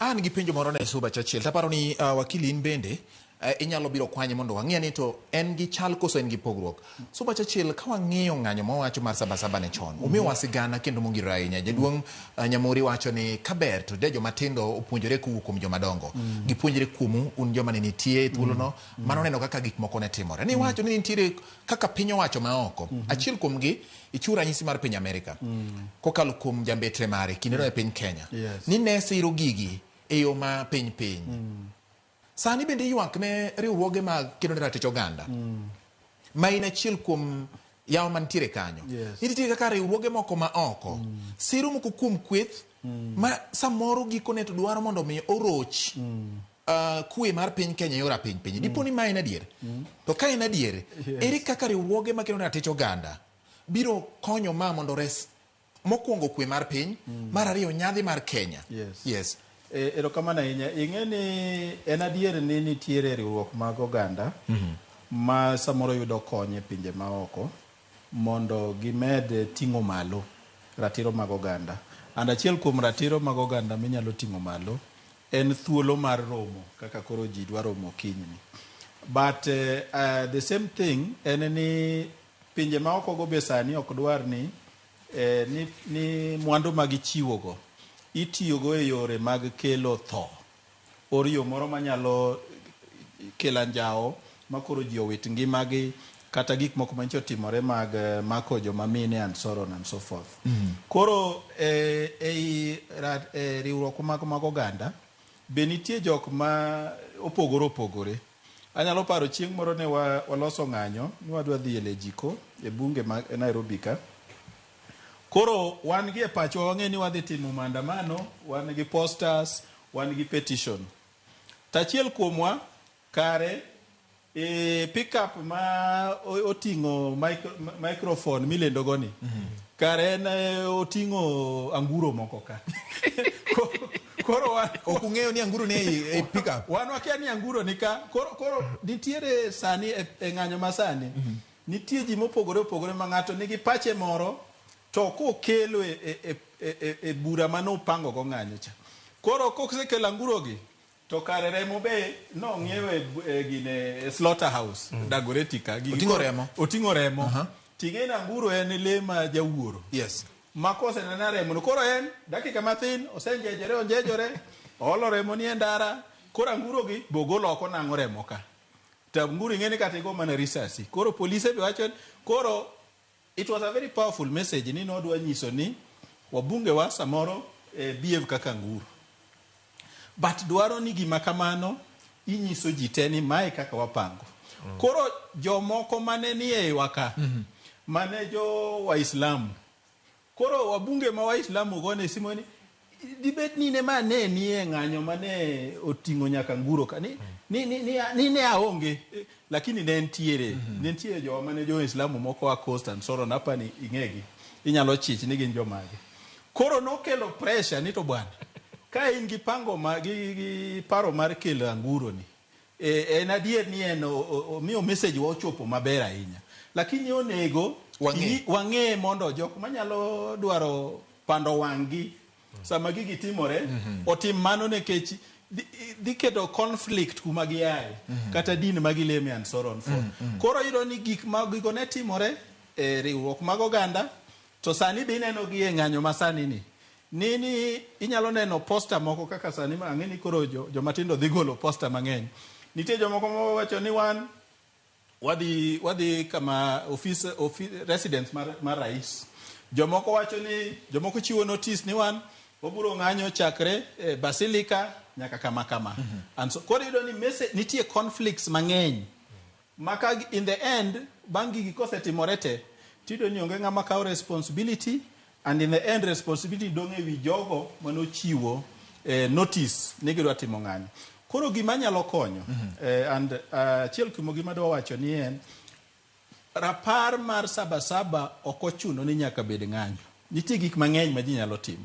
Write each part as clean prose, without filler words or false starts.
An gi penjo moro ne Suba Churchill. Taparo ni wakili in bende inyalo biro kwanye mondo wang'e ni to en gi chal koso en gi pogruok. Suba Churchill, ka wang'iyo ng'anyo mawacho mar Sabasaba ne chon, omiyowa sigana kendo mongirore ahinya. Jaduong' Nyamori wacho ni kaber to de joma tindo opuonjore kowuok kuom joma dongo. Gipuonjre kuomu un joma ne nitie e thuolono, mano neno kaka gik moko ne timore. Ni wacho ni nitiere kaka piny owacho ma oko. Achiel kuomgi ichiwo ranyisi mar piny Amerika kokalo kuom jambetre mare kindeno e piny Kenya. Ni ne siro gigi e yo ma piny piny. Sani bende ywak ne riwruoge mag kedo ne ratich oganda ma in achiel kuom yawa mantiere kanyo. Ni nitie kaka riwruoge moko ma oko siro moko kuom kweth ma samoro gikone to dwaro mondo mi oroch kwe mar piny Kenya e yor apiny piny. Dipo ni ma en adier? To ka en adier, ere kaka riwruoge makedo ne ratich oganda biro konyo ma mondo ores mokwongo kwe mar piny, mar ariyo nyadhi mar Kenya? Yes. Erokamano ahinya. Ing'e ni en adier ni nitiere riwruok mag oganda ma samoro yudo kony e pinje maoko mondo gimed ting'o malo ratiro mag oganda. And achiel kuom ratiro mag oganda minyalo ting'o malo en thuolo mar romo kaka koro ji dwa romo kinyni. But the same thing en ni pinje maoko go be sani ok dwar ni, ni mwandu ma gichiwo go itiyogo e yore mag kelo tho or yo moro manyalo kelo anjawo makoro ji owit ngimagi kata gik moko manyicho otimore mag mako joma mine and so on and so forth. Koro ei riwruok mag oganda be nitie jok ma opogore opogore. Anyalo paro chieng' moro ne waloso ng'anyo ni wadwa dhi e Lejiko e bunge ma Nairobi ka. Koro wan gi e pachwa wang'e ni wadhi timo maandamano, wan gi posters, wan gi petition. To achiel kuomwa kare e pickup ma oting'o microphone milendo go ni. Kare en oting'o anguro moko ka. Koro wan ok ung'eyo ni anguro ni e pickup. Wan wakia ni anguro ni ka. Koro nitiere sani e ng'anyo ma sani. Nitie ji mopogore opogore ma ng'ato nigi pache moro to kokelo e bura mane upango go ng'anyo cha. Koro kosekelo anguro gi to kare remo be nong'iew e gine e slaughter house Dagoretti ka. Oting'o remo. Oting'o remo. Ting'e ni anguro en lee ma jawuoro. Ma kosenena remo no koro en dakika mathin osenjejore onjejore oolo remo ni e ndara koro anguro gi be ogolo oko nang'o remo ka. To anguro ing'e ni kata igo mana risasi. Koro polise be wacho koro it was a very powerful message ni nodwa nyiso ni wabunge wa samoro behave kaka anguro. But dwaro ni gima kamano inyiso ji te ni mae kaka wapango. Koro jomoko mane ni e iwa ka, mane jo Waislamu, koro wabunge ma Waislamu gone simu ni dibet ni ne ma ne nie ng'anyo mane oting'o nyaka nguro ka ni ne aonge, lakini ne ntiere. Ne ntiere jowa mane jo Waislamu moko a Coast and so on, apani ing'egi, inyalo chich ni gin jomage. Koro nokelo pressure ni to bwana, ka in gi pango ma, gi paro mar kelo anguro ni, en adier ni en omiyo message wa ochopo maber ahinya. Lakini onego wang'e mondo jok manyalo dwaro pando wang'gi sama gigi timore, otim mano nikech dhi keto conflict kuma giaye, kata din ma gileme and so on forth. Koro iyudo ni gik ma gigo ne timore e riwruok mag oganda, to sani be ineno gi e ng'anyo ma sani ni. Ni inyalo neno poster moko kaka sani ma ang'e ni koro joma tindo dhi golo poster mang'eny. Nitie jomoko mawacho ni wan wadhi kama office residence mar rais. Jomoko wacho ni, jomoko chiwo notice ni wan wabiro ng'anyo chakre Basilica nyaka kama kama. And so koro iyudo ni message nitie conflicts mang'eny. Maka in the end bang' gigi kosetimore te, tiyudo ni onge ng'ama kawo responsibility, and in the end responsibility dong' e wi jogo manochiwo notice ni gidwa timo ng'anyo. Koro gima nyalo konyo, and achiel kuom gima adwa wacho ni en rapar mar Sabasaba ok ochuno ni nyaka bed ng'anyo. Nitie gik mang'eny ma ji nyalo timo.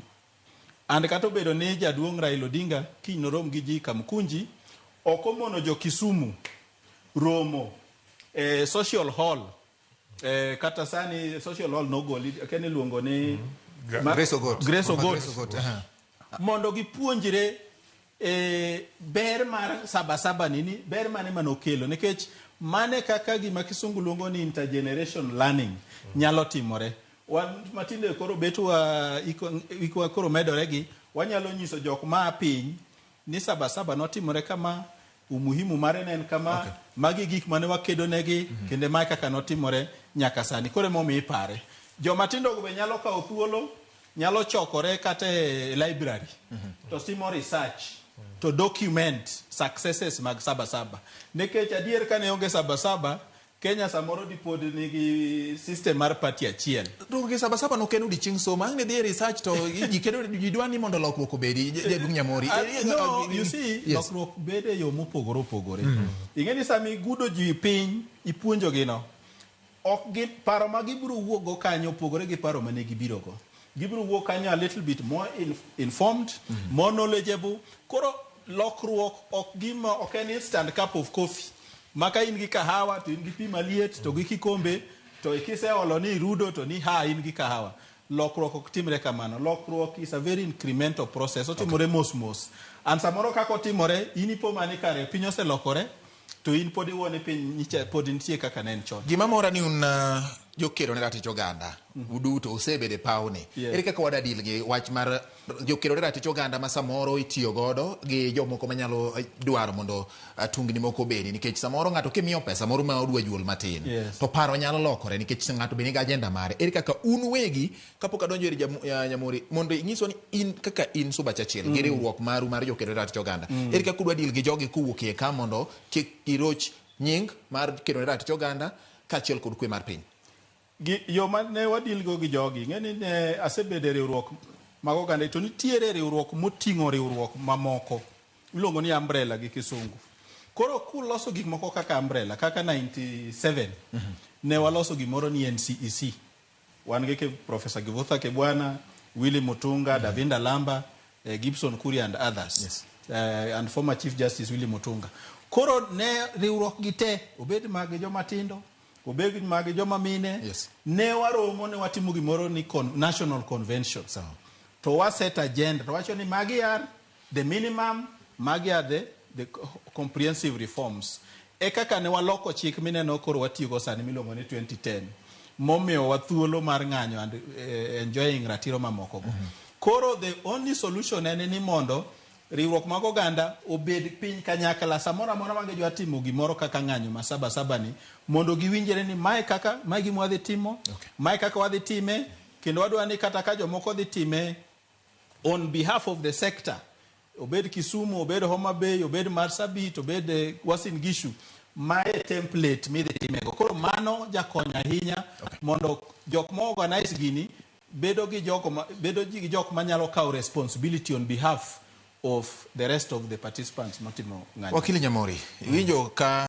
And kata obedo ni jaduong' Raila Odinga kiny norom gi ji Kamkunji, ok omono jo Kisumu romo e social hall. Kata sani social hall nogoli, akia ni iluongo ni Grace Ogot. Grace Ogot. Grace Ogot, aha. Mondo gipuonjre E, ber mar sabasaba ni ni ber mane manokelo nikech mane kaka gima kisungu luongo ni intergeneration learning nyalo timore wan matinde koro betwa ikwa koro medore gi wanyalo nyiso jok ma piny ni sabasaba notimore kama umuhimu mare ne en kama okay. Magi gik mane wakedo negi kendo mae kaka notimore nyaka sani koro emomiyo ipare joma tindo go be nyalo kawo thuolo nyalo chokore kata e library to timo research to document successes mag sabasaba nikech adier kane onge sabasaba Kenya samoro dipod nigi system mar party achiel. To gi sabasaba nok en odiechieng somo ang' ne dhi e research to ji kedo ji dwa ni mondo lokruok obedi jaduong' Nyamori. No, you see, Yes. lokruok bedo e yo mopogore opogore. Ing'e ni sama igudo ji piny, ipuonjogi no, ok gin paro ma gibiro wuok go kanyo opogore gi paro mane gibiro go. Gibiro wuok kanyo a little bit more informed, more knowledgeable. Koro lokruok ok gima ok en instant cup of coffee. Ma ka in gi kahawa to in gi pi maliet to gi kikombe to kiseolo ni irudo to ni ha in gi kahawa. Lokruok ok timre kamano. Lokruok is a very incremental process. Otimore mos mos. And samoro kaka otimore, in ipo mana ni kare piny oselokore to in pod iwuo ni piny nyicha pod nitie kaka ne en chon. Gima mora ni un jokedo ne ratich oganda uduto usebedo e pawni. Yes. Ere kaka wada deal gi wach mar jokedo ne ratich oganda ma samoro itiyo godo gi jomoko manyalo dwaro mondo tungni moko obedi nikech samoro ng'ato kimiyo pesa moro ma odwa juol matin Yes. to paro nyalo lokore nikech ng'ato be nigi agenda mare. Ere kaka un wegi kapok adonjo ir Nyamori mondo inyiswa ni in kaka in Suba Churchill gi riwruok maru mar jokedo ne ratich oganda ere kaka udwa deal gi jogi kowuok iye ka mondo kik giroch nying mar kedo ne ratich oganda kaachiel kod kwe mar piny? Gi, yo ma ne wadil go gi jogi, ing'e ni ne asebedo e riwruok mag oganda to nitiere riwruok moting'o riwruok mamoko iluongo ni umbrella gi kisungu. Koro kuloso gik moko kaka umbrella kaka 97 ne waloso gimoro ni NCEC. Wan gi Professor Kivutha Kibwana, Willy Mutunga, Davinda Lamba, Gibson Kuria and others. Yes. And former Chief Justice Willy Mutunga. Koro ne riwruok gi te, obed mag joma tindo, obed mag joma mine, Yes. ne waromo ne watimo gimoro ni national convention. Sawa. To wa set agenda, to wacho ni magi are the minimum, magi are the comprehensive reforms. E kaka ne waloko chik mineno koro watiyogo sani miluongo ni 2010 momiyowa thuolo mar ng'anyo and enjoying ratiro mamoko go. Koro the only solution en ni mondo riwruok mag oganda obed piny kanyakla samoro amora ma gidwa timo gimoro kaka ng'anyo ma sabasaba ni mondo giwinjre ni mae kaka mae gima wadhi timo Okay. mae kaka wadhi time kendo wadwa ni kata ka jomoko dhi time on behalf of the sector obed Kisumu, obed Homa Bay, obed Marsabit, obed Uasin Gishu, mae template midhi timego. Koro mano jakonyo ahinya mondo jok ma organize gini bedo gi jogo ma, bedo gi jok manyalo kawo responsibility on behalf of the rest of the participants motimo ng'anyo. Wakili Nyamori, iwinjo ka